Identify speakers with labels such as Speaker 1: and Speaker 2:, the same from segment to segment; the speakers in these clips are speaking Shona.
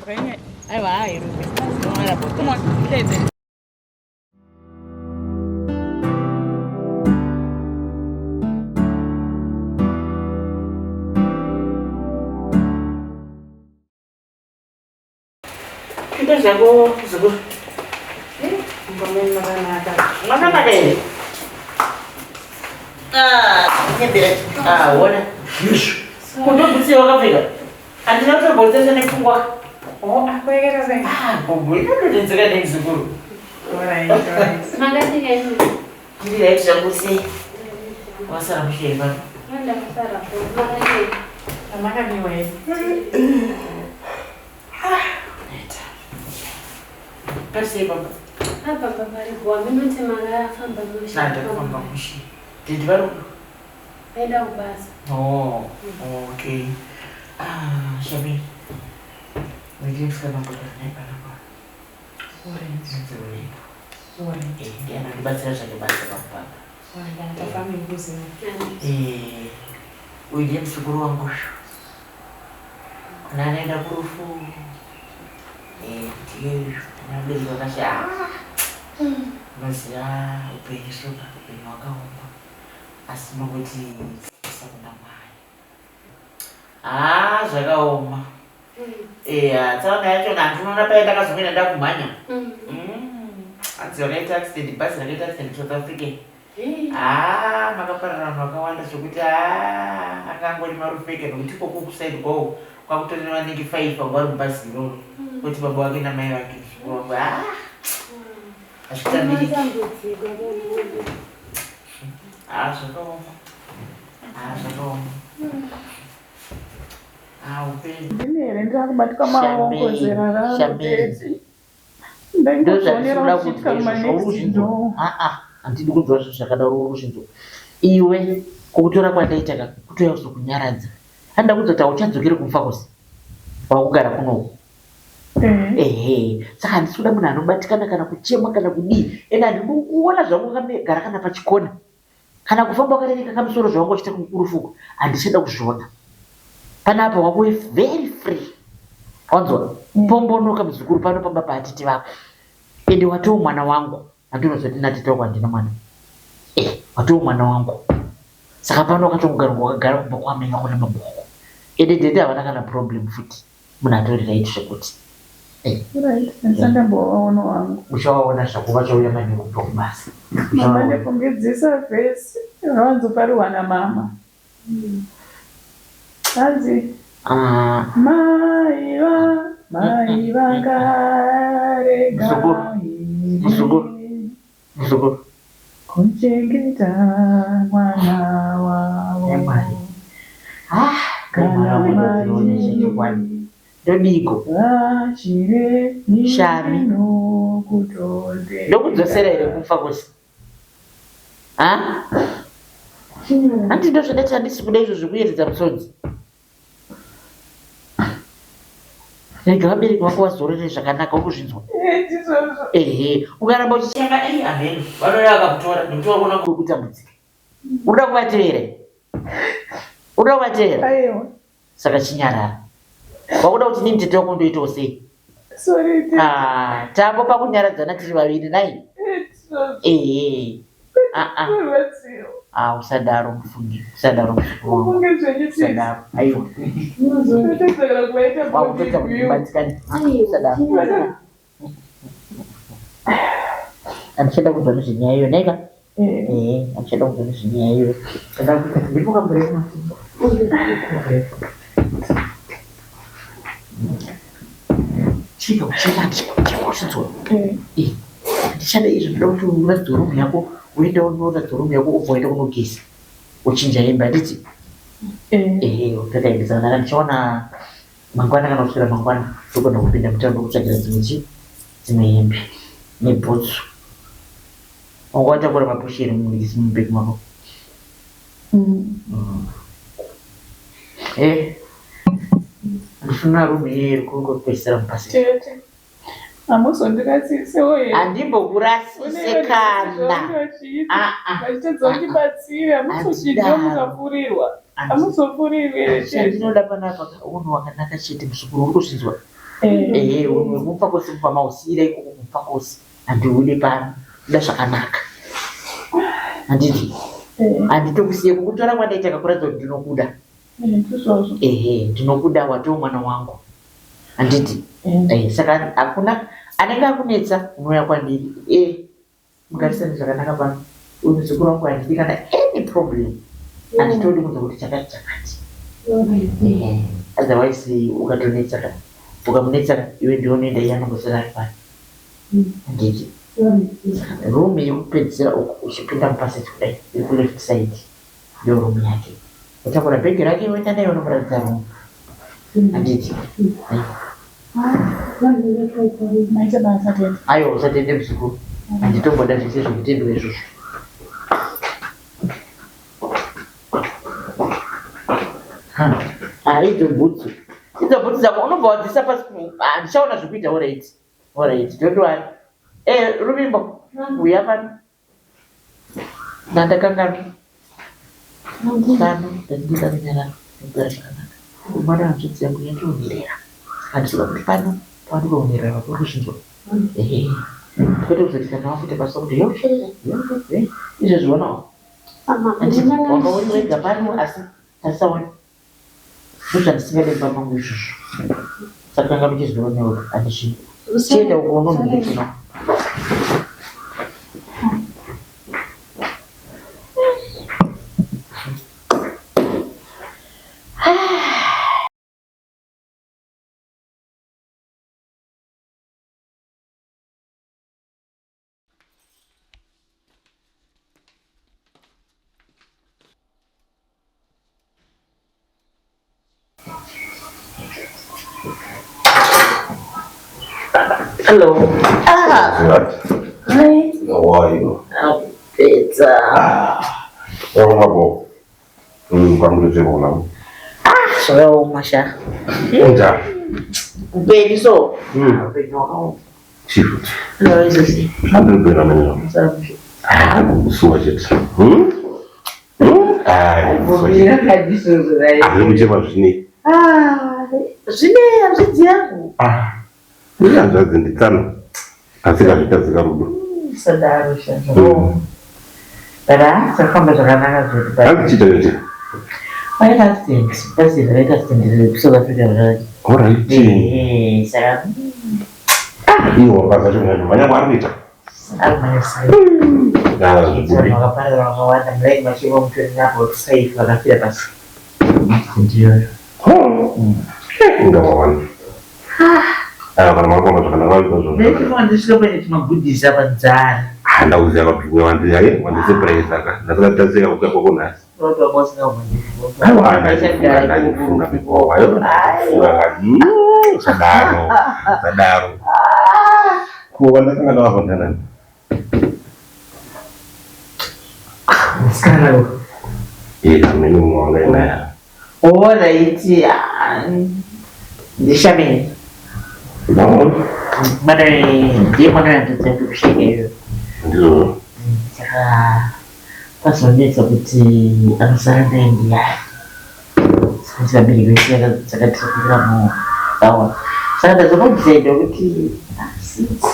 Speaker 1: Imbwa yenyu.
Speaker 2: Aiwa hairume. Unoona bota.
Speaker 1: Come on, ndedze.
Speaker 2: Ita zvako zukuru. Makanaka here? Ah, nyembera. Ah, wona. Kundobvutsi wakapfeka. Handina kutombotesa nepfungwa.
Speaker 1: Oh, akureketa sei?
Speaker 2: Ah, gogo, inondonetseka nei zukuru?
Speaker 1: Alright, alright.
Speaker 3: Makasika inu.
Speaker 2: Ndiri right zvangu sei? Wasara mushe pano.
Speaker 3: Ndakasara. Makadii?
Speaker 1: Makadiwa here?
Speaker 2: Neta. Pasei baba.
Speaker 3: Apa baba riguwa minoti makafamba mushe.
Speaker 2: Ah, ndakafamba mushe. Didi vari ku-
Speaker 3: Aenda kubasa.
Speaker 2: Oh, okay. Ah, Shami. Ndiri musikana wangu naye panapa.
Speaker 1: Alright.
Speaker 2: Nzuri.
Speaker 1: Alright.
Speaker 2: Eh, ndiye anondibatsira zvake basa pakupapa.
Speaker 1: Alright, ndafamba nekuziva.
Speaker 2: Eh, uyu ndiye muzukuru wangu uyu. Kuna anaenda kurufu. Eh, ndiye uyu. Ana vabereki vakashaya. Ah! Unoziva upenyu soka, upenyu hwakaoma. Asi nokuti sakuna Mwari. Ah, zvakaoma. Eya, tsaona yacho handinoona paye ndakazomboenda ndakumhanya. Hanzi vakaita accident, bhazi rakaita accident South Africa. Ah, makaparara vanhu vakawanda zvekuti ah, anga angori marufeke nekuti ikoko kusaidi kwawo kwakutori nevanenge five vanga vari mubhazi iroro. Kuti baba vake namai vake. Wangu ah, hazvitambiriki.
Speaker 3: Matambudziko akawanda.
Speaker 2: Ah, zvakaoma. Ah, zvakaoma. Ah, upenyu.
Speaker 1: Ndini here ndirakubatwa maoko
Speaker 2: Shame,
Speaker 1: zera rangu
Speaker 2: shame.
Speaker 1: tete. Ndaingozvionera
Speaker 2: ndozvandinoda
Speaker 1: uchiitwa
Speaker 2: kunzwa
Speaker 1: kuma
Speaker 2: izvozvo
Speaker 1: next
Speaker 2: urikuzvinzwa
Speaker 1: door.
Speaker 2: aa handidi kunzwa zvinhu zvakadaro urikuzvinzwa iwe kukutora kwandaita ka kutouya kuzokunyaradza handida kunzwa kuti hauchadzokeri kumfakosi wakugara kunoku
Speaker 1: Eh.
Speaker 2: ehe saka handisi kuda munhu anobatikana kana kuchema kana kudii ende handidi kuona zvangu wakamegara kana pachikona kana kufamba wakarereka kamusoro zvawanga uchiita kurufuko handichada kuzviona panapa wakuve very free wanzwa pombonoka muzukuru pano pamba paatete vako ende watoo mwana wangu handinozoti natete wako handina mwana eh watoo mwana wangu saka pano wakatongogara wakagara kumba kwamai vako namababa wako ende dede havana kana problem futi munhu atori right zvekuti eh
Speaker 1: Right, ndisandambovaona wangu.
Speaker 2: uchawaona zvako vachauya manheru kubva kubasa
Speaker 1: Mama
Speaker 2: Uchawaona.
Speaker 1: ndifungidzisa vhesi rawanzoparirwa namama. Hanzi
Speaker 2: Ah,
Speaker 1: maiva mai vakarega
Speaker 2: Muzukuru. Muzukuru. Muzukuru.
Speaker 1: kuchengeta mwana wavo.
Speaker 2: Mwari. Ah,
Speaker 1: Kana
Speaker 2: mwana wangu
Speaker 1: mai
Speaker 2: chokwadi. Ndodiko.
Speaker 1: vachire
Speaker 2: Shami.
Speaker 1: nokutondera.
Speaker 2: Ndokudzosera here kufa kwese? Ha? Handi ndozvandati handisi kuda izvo zvekuyeredza musodzi. Rega vabereki vako vazorore zvakanaka uri kuzvinzwa.
Speaker 1: Eh, ndizvozvo.
Speaker 2: Ehe, ukaramba uchichema ei ameno. Vanoda vakakutora nekuti vakuona kuri kutambudzika. Unoda kuvatevera? Unoda kuvatevera?
Speaker 1: Aiwa.
Speaker 2: Saka chinyarara. Wakuda kuti inini tete wako ndoitawo sei?
Speaker 1: Sorry, tete.
Speaker 2: Ah, tambo pakunyaradzana tiri vaviri nai.
Speaker 1: Eh, ndizvozvo.
Speaker 2: Ehe. Ah ah.
Speaker 1: Kurwadziwa.
Speaker 2: Ah, usadaro mufungi. Usadaro muzukuru wangu.
Speaker 1: Ufunge zvenyu tete.
Speaker 2: Usadaro. Aiwa.
Speaker 1: Totedzera kuvaita body
Speaker 2: Wakutotsa kuti
Speaker 1: review.
Speaker 2: ndibatikane. Usadaro. Handichada kunzwa nezvenyaya iyo naika.
Speaker 1: Eh.
Speaker 2: Ehe, handichada kunzwa nezvenyaya iyo. Ndada kuti ndiri Chika kucheka handichikuchinzwa.
Speaker 1: Eh.
Speaker 2: Eh, handichada izvo ndoda kuti uratidze rumu yako uende unoratidza rumu yako ubva waenda kunogeza wochinja hembe handiti
Speaker 1: Eh.
Speaker 2: ehe upfeka hembe dzakanaka ndichaona mangwana kana kuswera mangwana ndogona kupinda mutaundi kutsvagira dzimwe chi dzimwe hembe nebhutsu wanga watakura mapushi here mumurikisi mubhegi mako Eh, ndifuna rumu iye iri kungopedzisira mupasi
Speaker 1: Tete. Hamuzondirasisewo here?
Speaker 2: handimbokurasise kana Ah, ah.
Speaker 1: vachitadza kundibatsira hamuzochinja
Speaker 2: Handidaro.
Speaker 1: mukafurirwa hamuzofurirwi here tete
Speaker 2: chandinoda panapa unhu wakanaka chete muzukuru uri kuzvinzwa Ehe, wemupfakosi mupamausiyira ikoko kumupfakosi handiude pano ndoda zvakanaka handiti handitokusiye kukutora kwandaita kakuratidza kuti ndinokuda. Ehe, ndinokuda watoo mwana wangu handiti? Saka hakuna anenge akunetsa unouya kwandiri. Mugarisane zvakanaka pano. Uyu muzukuru wangu handidi kana any problem, handitodi kunzwa kuti chakati chakati. Otherwise ukatonetsa ka, ukamunetsa ka, iwe ndiwe unoenda, iye anongosara ari pano handiti? Room yekupedzisira uku uchipinda mupassage kudai iri kuleft side ndo room yake. Utakura bhegi rake woenda naye unomuratidza room handiti?
Speaker 1: Maita basa tete.
Speaker 2: Aiwa, usatende muzukuru, handitomboda zvese zvekutendwa izvozvo. Ha, idzo bhutsu, idzo bhutsu dzako unobva wadzisa pasi. Handichaona zvekuita. Alright, alright, don't worry. Ruvimbo, uya pano. Ndandakanganwa pano ndandinoda kunyarara nekugara zvakanaka. Mwana hanzvadzi yangu yatoonherera, handisi kuda kuti pano pavanongoonherera vakuri kuzvinzwa. Ehe, kwete kuzoti kana wakuita basa kuti yoshe izvezvi onawo wanga uri wega pano, asi tarisaona ndozvandisingade mumba mangu izvozvo. Saka kanga muchizvionewo handizvidi. Chienda uko unonhundikira. Hello. Ah. Hi.
Speaker 4: How are you?
Speaker 2: I'm better.
Speaker 4: Ah. Wakaoma. Kwangu ndozvekuona.
Speaker 2: Ah, zvakaoma sha.
Speaker 4: Unjani?
Speaker 2: Upenyu so. Upenyu hwakaoma.
Speaker 4: Chifuti.
Speaker 2: No, izvozvi.
Speaker 4: Zvandiri mina.
Speaker 2: Musara
Speaker 4: Ah, kusuwa chete. Hmm? Hmm? Ah, kusuwa chete.
Speaker 2: Ndizvozvo right.
Speaker 4: Hazvi kuchema zvinei.
Speaker 2: Ah, zvine hanzvadzi yangu.
Speaker 4: Ah. Uri hanzvadzi nditsano. Asi kazvitadzika rudo.
Speaker 2: Sadaro sha, zvakaoma. But ah, zvakafamba zvakanaka zvedu. But
Speaker 4: Hanzi chiita chete.
Speaker 2: Vaita accident. Basi rakaita accident kuSouth Africa zvakati.
Speaker 4: All right.
Speaker 2: Saka
Speaker 4: Iwo wakaza chimwe manya kwaari kuita.
Speaker 2: Ari sei?
Speaker 4: Ah, zvibude.
Speaker 2: Vanhu vakaparara vakawanda mulaini vachirwa mutori about five vakafira pasi. Accident iyoyo.
Speaker 4: Inga wawana. Ah, kana makoma zvakanaka izvozvo.
Speaker 2: Ndaifunga ndisvika paine tumagudhisi apa nzara.
Speaker 4: Ah, ndauziva mabhikwe wandi yaye wandisurprise aka. Ndasaka kuka kwako nhasi.
Speaker 2: Watu wanga usina
Speaker 4: Aiwa, ndachifunga ndachifunga before. Ayo, ndachifunga. Sadaro. Sadaro. Ko wandasangana wako ndanani?
Speaker 2: Musikana uyu.
Speaker 4: Kamene mumwe wanga inaye.
Speaker 2: Alright, ndishameni.
Speaker 4: No,
Speaker 2: Mwana ndiye mwana wehanzvadzi yangu kushaika iyoyo.
Speaker 4: ndizvo.
Speaker 2: Saka pazonetsa kuti anosara naye ndiyani. Sekuti vabereki vese dzakatisakurira muawa. Saka ndazongodecide kuti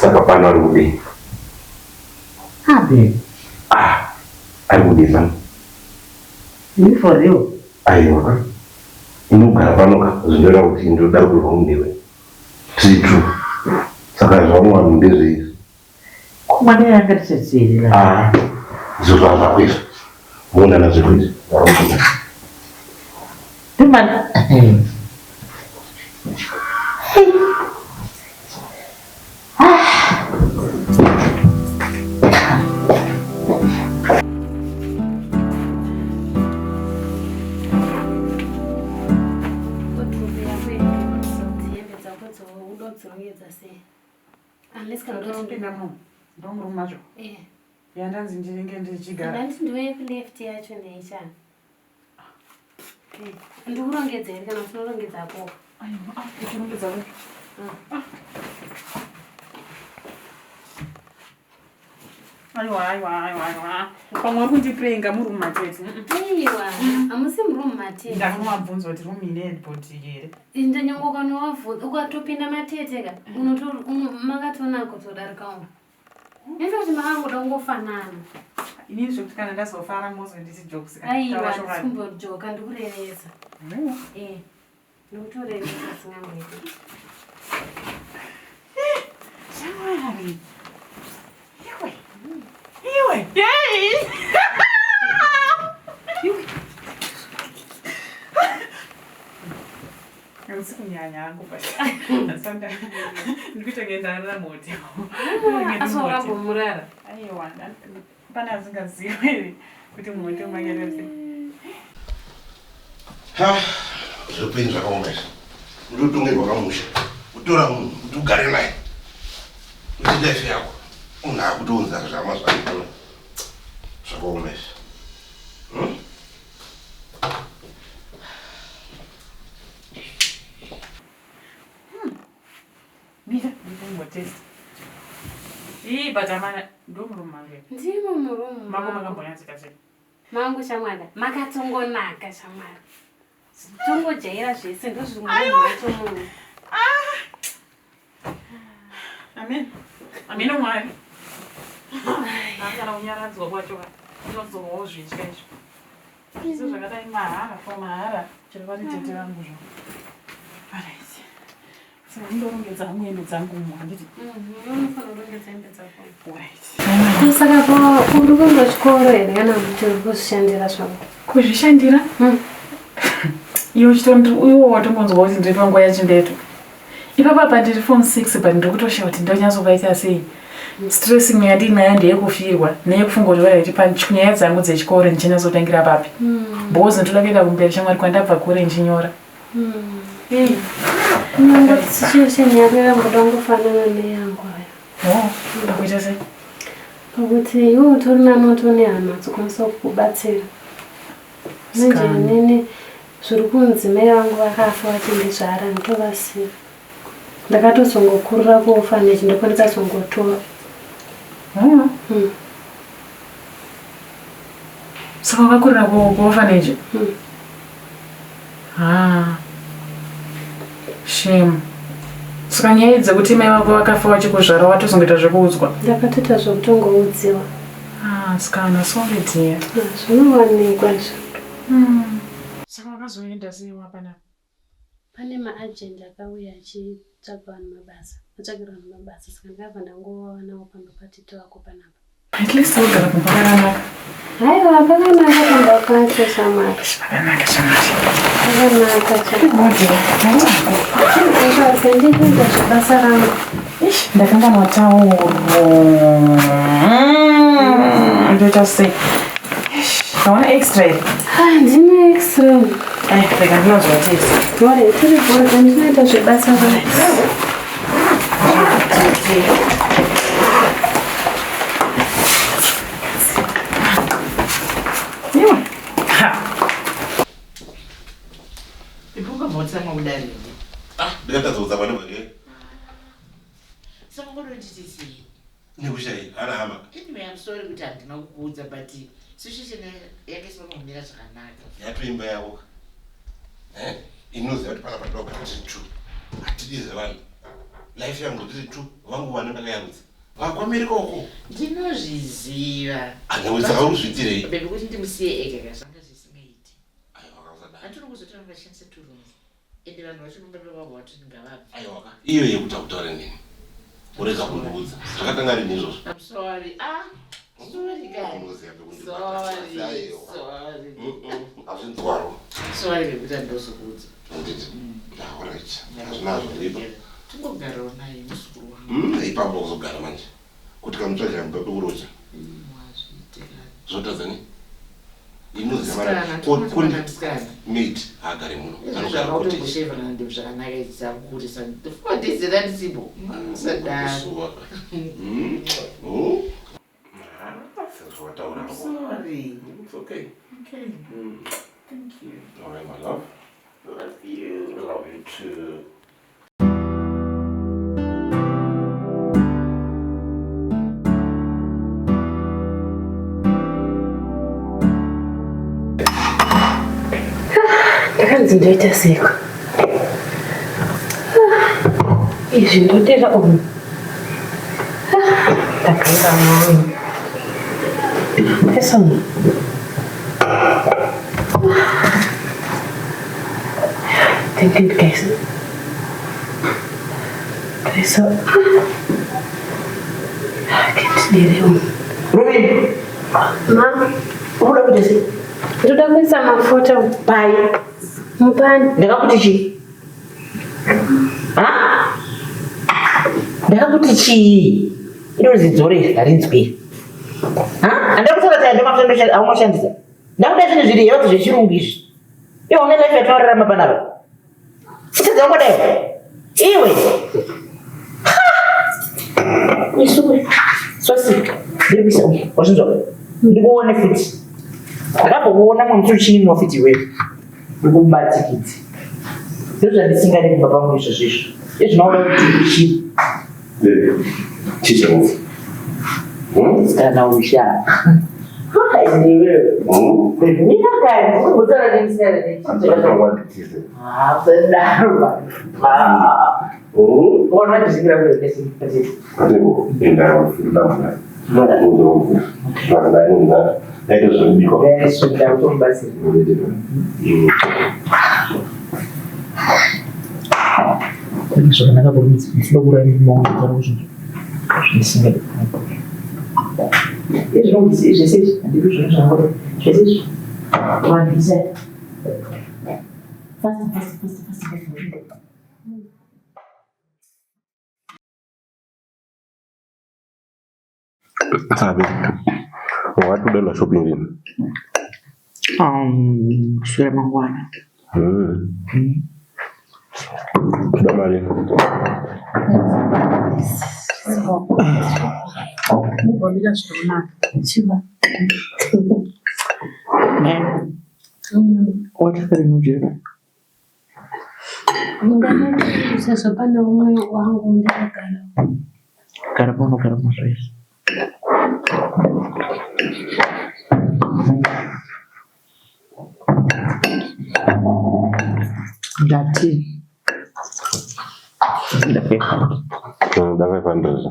Speaker 4: Saka pano ari kudii?
Speaker 2: Ah, babe,
Speaker 4: Ah, ari kudii pano?
Speaker 2: You for real?
Speaker 4: Aiwa ka. Inogara pano ka zvinoreva kuti ndoda rudo newe. Tiri true. Saka zvaunwa ndezveizvi.
Speaker 2: Ko mwana yanga tichadziirira.
Speaker 4: Ah, izvo zvazvako izvo. Muonana zveko izvi. Zvaunwa.
Speaker 2: Ndimana.
Speaker 3: Wardrobe yako hembe dzako unodzirongedza sei? Unless kana kuti
Speaker 5: Ndopinda ndomurume macho yandanzi ndinenge ndichigara.
Speaker 3: Handiti ndiwe kuleft yacho ndeichana. Ndikurongedza here kana kuti unorongedza ko?
Speaker 5: Aiwa, ah, uchirongedza we. Aiwa, aiwa, aiwa, aiwa. Pamwe uri kundipenga muri mumatete.
Speaker 3: Aiwa, hamusi muri mumatete.
Speaker 5: Ndakunovabvunza kuti room ine headboard here.
Speaker 3: Inde nyange ukanovabvunza ukatopinda matete ka, makatonaka kutodarika umu. Inoita kuti makangoda kungofanana.
Speaker 5: Inini zvekuti kana ndazofara mozonditi jokes ka.
Speaker 3: Aiwa,
Speaker 5: Taura chokwadi.
Speaker 3: ndikumbojoka, ndikurevesa. Ndikutorevesa singangoiti.
Speaker 5: Shamwari. Iwe. Iwe. Yay! Iwe. Handisi kunyanya hangu but sanda ndikuita kunge ndarara muhotel.
Speaker 3: Asi wakambomurara?
Speaker 5: Aiwa, pane asingazivi here kuti muhotel makaita sei.
Speaker 4: Ha, zveupenyu zvakaoma izvi. Utotongerwa kamusha, kutora munhu kuti ugare naye, kuti life yako, munhu akutounza zvama zvako. Zvakaoma izvi.
Speaker 5: Mira, ndikumbotesta. Ii, but amana, ndo murume mangu.
Speaker 3: Ndimo murume
Speaker 5: Mako
Speaker 3: mako.
Speaker 5: makambonyatsika sei?
Speaker 3: Mangu shamwari, makatongonaka shamwari. Tongojaira zvese ndozviri murume macho muno.
Speaker 5: Amen. Amen Mwari. Kana kunyaradzwa kwacho ka. Unozorwawo zvitya izvo. Zvese zvakadai mahara for mahara. Chero vari tete vangu zvo. Alright. Saka ndorongedza hangu hembe dzangu umu handiti?
Speaker 3: Unofanira kurongedza hembe dzako.
Speaker 5: Right.
Speaker 3: Saka uri kuenda chikoro here kana kuti uri kuzvishandira zvako?
Speaker 5: Kuzvishandira? Iwe iwo watongonzwa kuti ndiri panguva yachimbeto. Ipapa apa ndiri form 6 but ndiri kutoshaya kuti ndonyatsopaita sei. Stress imwe yandinayo ndeyekufirwa neyekufunga kuti alright panyaya dzangu dzechikoro ndichanyatsotangira papi. Because ndoda kuenda kumberi shamwari kwandabva kure ndichinyora.
Speaker 3: Unongoti situation yako yakamboda kungofanana neyangu ayo.
Speaker 5: Oh, pakuita sei?
Speaker 3: Pakuti iwe utori nani utori nehama dzokwanisa kukubatsira. Manje
Speaker 5: Sikana.
Speaker 3: inini zviri kunzi mai vangu vakafa vachindizvara nditovasiya. Ndakatozongokurira kuorphanage ndipo ndikazongotorwa.
Speaker 5: Oh. Saka wakakurira kuorphanage? Ah. Shame. Saka nyaya idzi dzekuti mai vako vakafa vachikuzvara watozongoita zvekuudzwa?
Speaker 3: Ndakatoita zvekutongoudziwa.
Speaker 5: Ah, sikana, sorry dear.
Speaker 3: Ah, zvinowanikwa izvo.
Speaker 5: Saka wakazoenda sei wapanapa?
Speaker 3: Pane maagent akauya achitsvaga vanhu mabasa, atsvagira vanhu mabasa saka ndakabva ndangowanawo pamba patete wako panapa.
Speaker 5: At least wogara kumba kwakanaka.
Speaker 3: Haiwa, pakanaka pamba pacho shamwari.
Speaker 5: Pakanaka shamwari.
Speaker 3: Pakanaka
Speaker 5: Good.
Speaker 3: shamwari. Ndikuita zvebasa rangu.
Speaker 5: Ish, ndakanganwa tauro. Ndoita sei? Ish, ndaona extra here?
Speaker 3: Ah, ndine extra.
Speaker 5: Ai, rega ndinozwa test.
Speaker 3: Ore, tiri bora, ndinoita zvebasa rangu.
Speaker 5: Iwe. Ha.
Speaker 2: Ipuka motsamwa kudari.
Speaker 4: Ah, ndikatadza kutsamwa nemhaka
Speaker 2: Saka unonditi sei?
Speaker 4: nekushai ana hama.
Speaker 2: Anyway, I'm sorry kuti handina kukuudza but situation yake isina kumira zvakanaka.
Speaker 4: Yatoimba yavo. Eh? Inoziva kuti panapa togara tiri two. Hatidi zvevanhu. Life yangu tiri two. Vangu vana ndakayarutsa. Vakwamerika uko.
Speaker 2: Ndinozviziva.
Speaker 4: Anaweza kauzviitirei?
Speaker 2: Baby kuti ndimusiye ega ka zvanga zvisingaiti.
Speaker 4: Aiwa kakusadaro.
Speaker 2: Hatiri kuzotora vashandise two rooms. Ende vanhu vacho mumba vavo vati ngavabve.
Speaker 4: Aiwa ka. Iyo yekuti akutaura neni. Urega kundiudza. Zvakatanga rini izvozvo?
Speaker 2: I'm sorry. Ah, sorry guys.
Speaker 4: Unoziva pekundibata.
Speaker 2: Sorry.
Speaker 4: Aiwa.
Speaker 2: Sorry.
Speaker 4: Hazvinzwaro.
Speaker 2: Sorry bekuti handozokuudza.
Speaker 4: Handiti. Alright. Hazvinazvo ndiripo.
Speaker 2: Tingogarawo naye muzukuru wangu.
Speaker 4: Ipapo kuzogara manje. Kuti kamutsvagira mumba pekuroja.
Speaker 2: Wazviitira.
Speaker 4: Zvotadza nei? Inoziva
Speaker 2: Musikana,
Speaker 4: mara.
Speaker 2: tinoti
Speaker 4: Kundi
Speaker 2: mwana musikana.
Speaker 4: mate haagare muno. Anogara cottage.
Speaker 2: Zvakautombosheva kana ndebvu zvakanaka idzakurisa. 4 days ndandisipo. Sadaro.
Speaker 4: Kusuwa. Oh. Ah, sezvawataura hako.
Speaker 2: Sorry.
Speaker 4: It's okay.
Speaker 2: Okay. Thank you.
Speaker 4: All right, my love.
Speaker 2: Love you.
Speaker 4: Love you too.
Speaker 3: Hanzi ndoita seiko? Ah, izvi ndodira umu. Ah, ndagara mwoyo. Person. Thank you guys. Ndoisa. Kendidire umu.
Speaker 2: Ruvimbo.
Speaker 3: Ma.
Speaker 2: Unoda kuita sei?
Speaker 3: Ndoda kuisa mafuta
Speaker 2: pai.
Speaker 3: Mupani.
Speaker 2: Ndakakuti chii? Ha? Ndakakuti chii? Iro zidzore harinzwi. Ha? Handida kutaura kuti ndo mafuta aunoshandisa. Ndakuda zvinhu zviri health zvechirungu izvi. Iwe une life yatinorarama panapa. Sitadza wangodai. Iwe. Isuwe. Sosi. Ndiri kuisa uyu. Wazvinzwa? Ndikuone futi. Ndakambokuona mwe musi uchinwa futi iwewe. Ndikubatikidze. Ndizvo zvandisingade kubva pamwe izvozvo izvo. Izvi zvinoda kuti uchii.
Speaker 4: Chicha
Speaker 2: Kana usha. Ndiwe. Mina kani, ukutaura nemusiyana nechicha. Ah, usadaro. Ah. Ukaona ndizvingira kure kese. Zvakanaka kurumidza ndinoda kuuraya maoko kutaura zvinhu zvandisingadi izvi zvese izvi handidi zvinhu zvangu zvese izvi wandisa fast fast fast fast fast.
Speaker 4: Sabe, wakati udaenda shopping rini?
Speaker 2: Kuswera mangwana.
Speaker 4: Kuda mari.
Speaker 1: Mubvira zvakanaka.
Speaker 2: Chiva. Man, what happened to you?
Speaker 3: Sezvo pane umwe wangu ndakagara.
Speaker 2: Gara pano, gara pano. Ndati. Ndapeka.
Speaker 4: Da 500.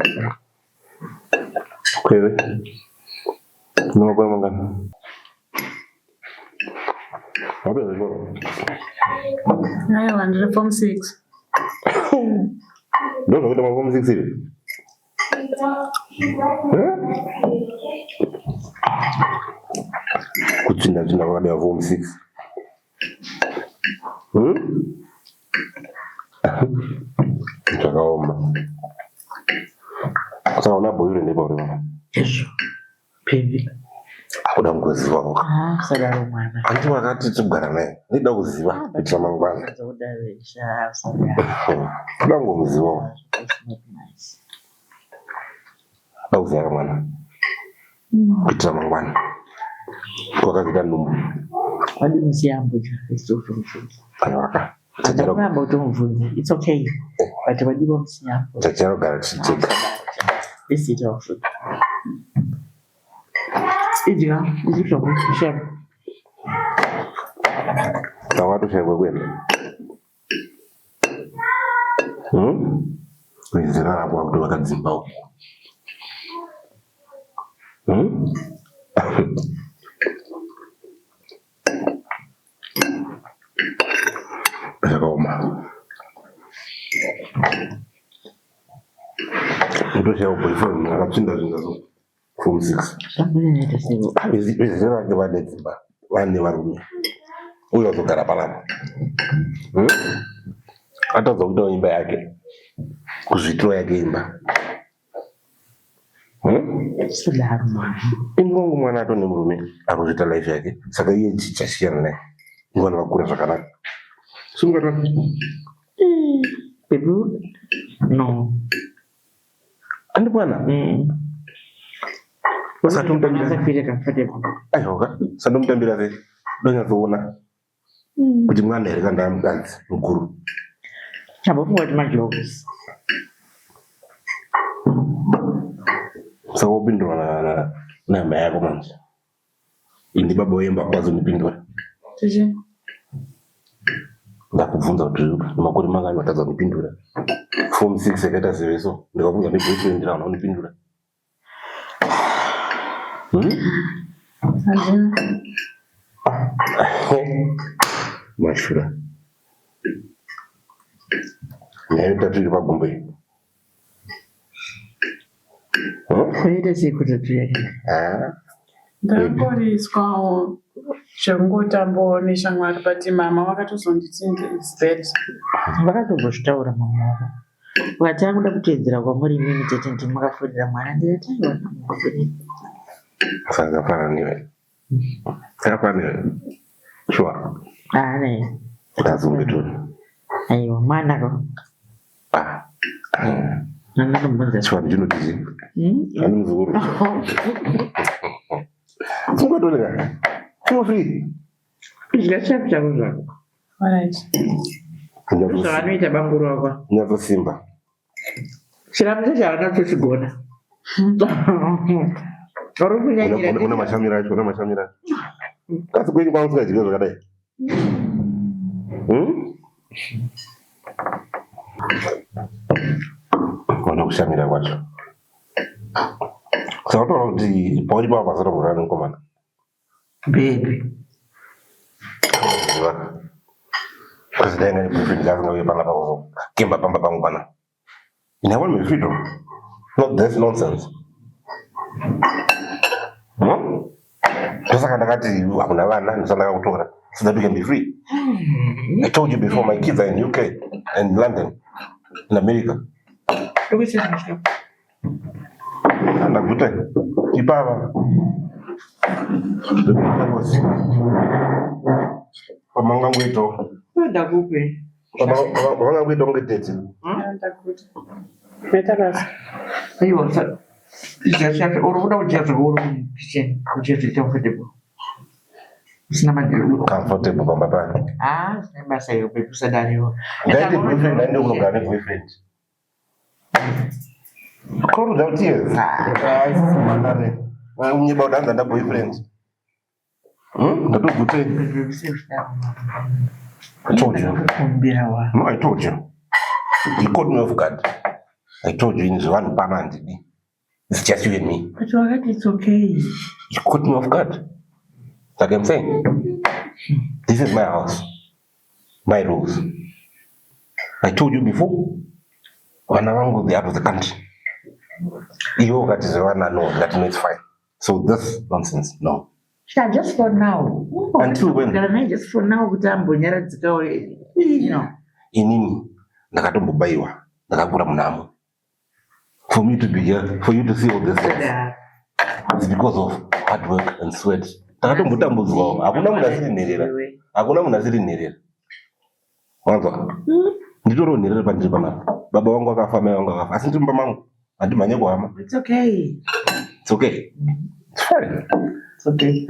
Speaker 4: Kweve. Unomakore mangani? Wapedza chikoro?
Speaker 1: Aiwa, ndiri form 6.
Speaker 4: Ndozvakuita maform 6 iri? Eh? Kutsvinda tsvinda kwakadai form 6. Zvakaoma. Saka una boyfriend ipapo uri?
Speaker 2: Izvo. Baby.
Speaker 4: Akuda kungoziva ko.
Speaker 2: Ah, sadaro mwana.
Speaker 4: Hanti wakati togara naye. Ndida kuziva kuitira mangwana.
Speaker 2: Dzoda sadaro.
Speaker 4: Kuda kungomuzivawo.
Speaker 2: It's not nice.
Speaker 4: Kuda kuziva kamwana. Kuitira mangwana. Kwakazoita nhumbu.
Speaker 2: Wadi musiyambo cha.
Speaker 4: Aiwaka. Tajaro
Speaker 2: Ndakuramba kuti umubvunze. It's okay. But wadiwa musiyambo.
Speaker 4: tajaro gara tichitega.
Speaker 2: Let's eat our food. Idya, idya zvako, share.
Speaker 4: Awatoshaikwa kuenda. Zera rako wakuti wakadzimba uku. Zvakaoma. Ndoshayawo boyfriend akatsvinda zvinda so form 6.
Speaker 2: Zvambonyanya sei?
Speaker 4: Vezera rake vane dzimba vane varume uyo azogara panapa. Atadza kuitawo imba yake kuzviitirawo yake imba.
Speaker 2: Sadaro mwana.
Speaker 4: Ingongu mwana atone murume akuzviita life yake saka iye chichasiyana naye ingwana vakura zvakanaka simuka.
Speaker 2: Baby, no.
Speaker 4: Andi mwana. Satomutambira.
Speaker 2: Feel comfortable.
Speaker 4: Aiwa, sandomutambira sei ndonyatsoona kuti mwana here kana mukadzi mukuru.
Speaker 2: Chambofunga kuti majokes.
Speaker 4: Saka wopindura nehama yako manje indi baba wemba kwazondipindura.
Speaker 1: Chichi.
Speaker 4: Ndakubvunza kuti makore mangani watadza kundipindura. Form 6 yakaita seveso ndikabvunza neboyfriend rauna kundipindura.
Speaker 1: Handina.
Speaker 4: Mashura. Nyaya yetatu iri pagumbo iyi.
Speaker 2: Koita sei kutatu yake?
Speaker 4: Ah.
Speaker 1: Ndakoriswawo zvekungotambawo neshamwari but mama vakatozonditi it's bad.
Speaker 2: Vakatombozvitaura mama wako. Vakati akuda kuteedzera kwamuri imimi tete ndimi makafurira mwana ndikati aiwa namukufurira.
Speaker 4: Saka akafanana newe. Akafanana newe. Sure.
Speaker 2: Haana here?
Speaker 4: Ndazumbe tu.
Speaker 2: Aiwa mwana ko.
Speaker 4: Ah.
Speaker 2: Mwana anomubvunza.
Speaker 4: Chivanhu chinoti chii? Ani muzukuru. Sungatoleka. Feel free.
Speaker 2: Kudya chako chako zvako.
Speaker 1: Alright.
Speaker 2: Zvavanoita banguru wako.
Speaker 4: Nyatsosimba.
Speaker 2: Chiramu chacho havana kutochigona. Uri kunyanyira.
Speaker 4: Una mashamira acho, una mashamira acho. Kasi kwenyu kwangu usingadyi zvakadai. Ona kushamira kwacho. Saka utaura kuti pauri papa pasatongorana nemukomana.
Speaker 2: Baby.
Speaker 4: Ziva. Kasi dai ngane boyfriend kasingauye panapa kuzokemba pamba pangu pana. And I want my freedom. Not this nonsense. Ndosaka ndakati hakuna vana ndosaka ndakakutora so that we can be free. I told you before my kids are in UK and London in America. Ndaguta ipapa. Pamangangoitawo.
Speaker 2: Ndakupe.
Speaker 4: Pamangangoitawo kunge tete.
Speaker 1: Ndakuti. Maita basa.
Speaker 2: Aiwa idya chako uri kuda kudya zvako uri mukitchen kudya zviri comfortable. Usina madhiri.
Speaker 4: Comfortable pamba pano.
Speaker 2: Ah, usina basa iyo baby usadaro.
Speaker 4: Ndaite boyfriend ndaende kunogara neboyfriend. Crocodile tears. Ah, manare. Unyeba udanza nda boyfriend. Ndatogute. I told you.
Speaker 2: Kumbira wa.
Speaker 4: No, I told you. You caught me off guard. I told you in zvanhu pano handidi. It's just you and me.
Speaker 2: But wakati it's okay.
Speaker 4: You caught me off guard. Like I'm saying, this is my house, my rules. I told you before, vana vangu they out of the country. Iwe ukati zvevana no, ndikati no, it's fine. So this nonsense, no.
Speaker 2: Sha, just for now.
Speaker 4: Until when?
Speaker 2: Kugara naye just for now kuti ambonyaradzikawo you know.
Speaker 4: Inini ndakatombobayiwa, ndakakura munhamo. For me to be here, for you to see all this things, it's because of hard work and sweat. Ndakatombotambudzwawo. Hakuna munhu asiri nherera. Hakuna munhu asiri nherera. Wanzwa? Nditoriwo nherera pandiri panapa. Baba vangu vakafa, mai vangu vakafa. Asi ndiri mumba mangu. Handimhanye kuhama.
Speaker 2: It's okay.
Speaker 4: It's okay. It's fine.
Speaker 2: It's okay.